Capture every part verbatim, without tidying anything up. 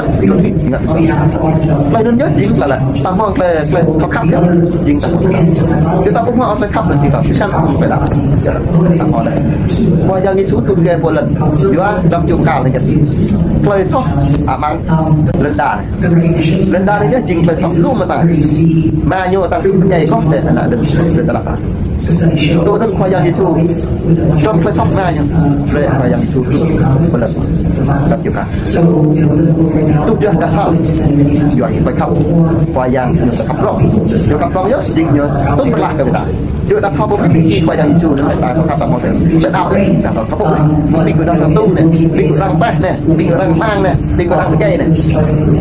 ta, ñu thâo ngă. Tơlơi anŭn yơh, jing tơlơi lĕ. Ta hmâo tơlơi, tơlơi thâo khăp yơh, jing ta hmâo tơlơi. Yua ta ƀu hmâo tơlơi khăp, jing ta sĭt săn tơlơi lĕ. Ta hmâo lĕ. Khua Yang Yêsu trŭn rai pơ lŏn. Yua, lăm čum kal anai. Tơlơi soh, amăng lŏn đa anai. Lŏn đa anai yơh, jing tơlơi soh lu mơta. Ama ñu ta sĭt pơdjai koh, tơlơi anŭn, tơlơi anŭn. Tui anŭn Khua Yang Yêsu, dŏ tơlơi soh ama ñu, brơi Khua Yang Yêsu trŭn pơ lŏn, lăm čum kal. Tŭ yơh ta thâo, yua tơlơi khăp, Khua Yang ñu tơlơi khăp prŏng. Ñu khăp prŏng yơh, jing ñu tŭ pơlah kơ ta. Yua ta thâo pơmĭn Khua Yang Yêsu anŭn, ta thâo khăp ta hmâo tơlơi. Ta đaŏ, ta thâo khăp prŏng. Ƀing gơ̆ dŏ tŭ anai, ƀing gơ̆ arăng pĕh anai, ƀing gơ̆ arăng mang anai, ƀing gơ̆ arăng pơdjai anai.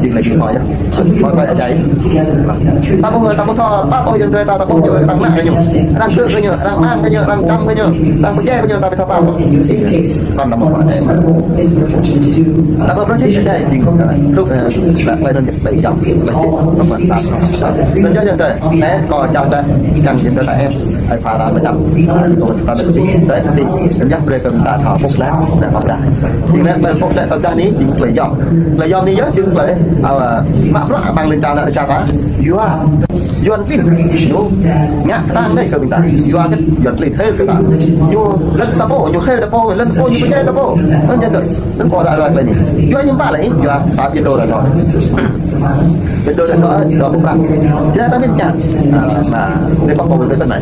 Jing lĕ ƀing hmâo yơh. Hmâo tơlơi djai. Ta ƀu, ta ƀu thâo, ta ƀu yơh, ta ƀu yơh, arăng mă kơ ñu. Arăng kơ kơ ñu, arăng mang kơ ñu, arăng čăm kơ ñu, arăng pơdjai kơ ñu, ta ƀu thâo pơpă. Kăn ta ƀu pơpă. Ta ƀu pơjing djai jing. Ruk, eh, tơlơi anŭn yơh, tơlơi jăm, tơlơi jăm. Tơlơi jăm, jăm dai. Anai, kâo jăm dai. Jăm jing dai ta em. Ai pha ra mơčăm. Tơlơi jăm dai. Jăm dai brơi kơ ta thâo pơpŭ lĕ. Jing anai tơlơi pơpŭ lĕ tơdah anai, jing tơlơi jăm. Tơlơi jăm anai yơh, jing tơlơi, ah, mă bruă amăng lŏn čar anai čar ta. Yua, Yuan klin, ñu ngă kơtang anai kơ ƀing ta. Yua kơ Yuan klin hil kơ ta. Ñu lŏn ta pô, ñu hil ta pô, lŏn pô ñu pơdjai ta pô. Anŭn yơh tơ̆, anŭn kâo ră ruai tơlơi anai. Yua ñu pă lĕ, yua ta ƀu dŏ ră ruai. Ƀu dŏ ră ruai, dŏ ƀu prăng. Yua ta mĭn čang. Ah, anai, anai pă pô ƀu dŏ anai.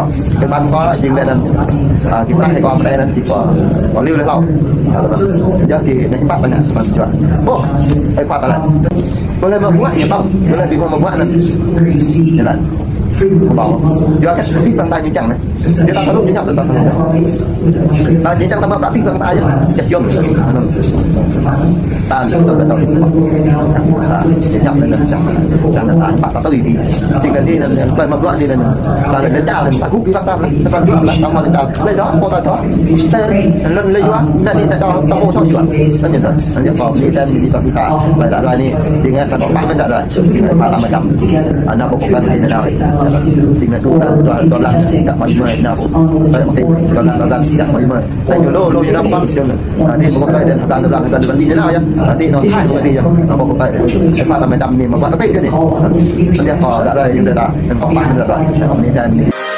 kâo. Kơ ƀing kâo jing lĕ anŭn, a, kơ ƀing kâo pơdai anŭn kơ ƀing kâo. Kâo liu lĕ hlâo. A, yua kơ anai sempat tơña, sempat juă. Ôh, ơi phat tơlơi. Tơlơi mơguah ñu ƀơ̆ng, tơlơi ƀing mơguah anŭn. Ñu laĭ. Ƀơ̆ng. Yua kơ ƀing ta sai ñu čang anai. Ñu ta sơlŭk ñu čang, ta sơlŭk. Ta ñu čang ta mă prăk ti ta ta yơh. Čep yom. Ta ñu ta ta ta. Ta ñu čang ta ta ta ta ta ta ta. Čang ta ta ta ta ta ta. Čang ta ta ta ta ta ta. Čang ta ta ta ta ta ta. Čang ta ta ta ta ta ta. Ta ñu ta ta ta ta ta. Lĕ dŏ, pô ta dŏ. Tơl lŏn lĕ yua, anŭn anai ta dŏ, ta pô thâo yua. Anŭn anai ta, anŭn anai ta, ta, ta, ta, ta, anai, ƀing ta dŏ pă mơ̆n ta dŏ. Ƀing ta pă mơ̆n ta. Anŭn pô pơkŏn anai ta dŏ. Ƀing ta dŏ, dŏ, dŏ lăng, ta pă mơ̆n ta pô. Ta pơkŏn dŏ lăng, dŏ lăng, ta pă mơ̆n. Ta ñu lŏ, lŏ, ta pơkŏn dŏ. Anai pơkŏn ta dŏ, dŏ lăng, dŏ lăng, dŏ lăng, dŏ lăng, yơh. Anai anŭn ta pơkŏn ta dŏ. Anŭn pơkŏn ta dŏ. Anai pô ta mă dăm anai, mă pă ta dŏ anai. Anai pô dŏ lăng, dŏ lăng, ta pă mơ̆n ta dŏ. Anai ta anai.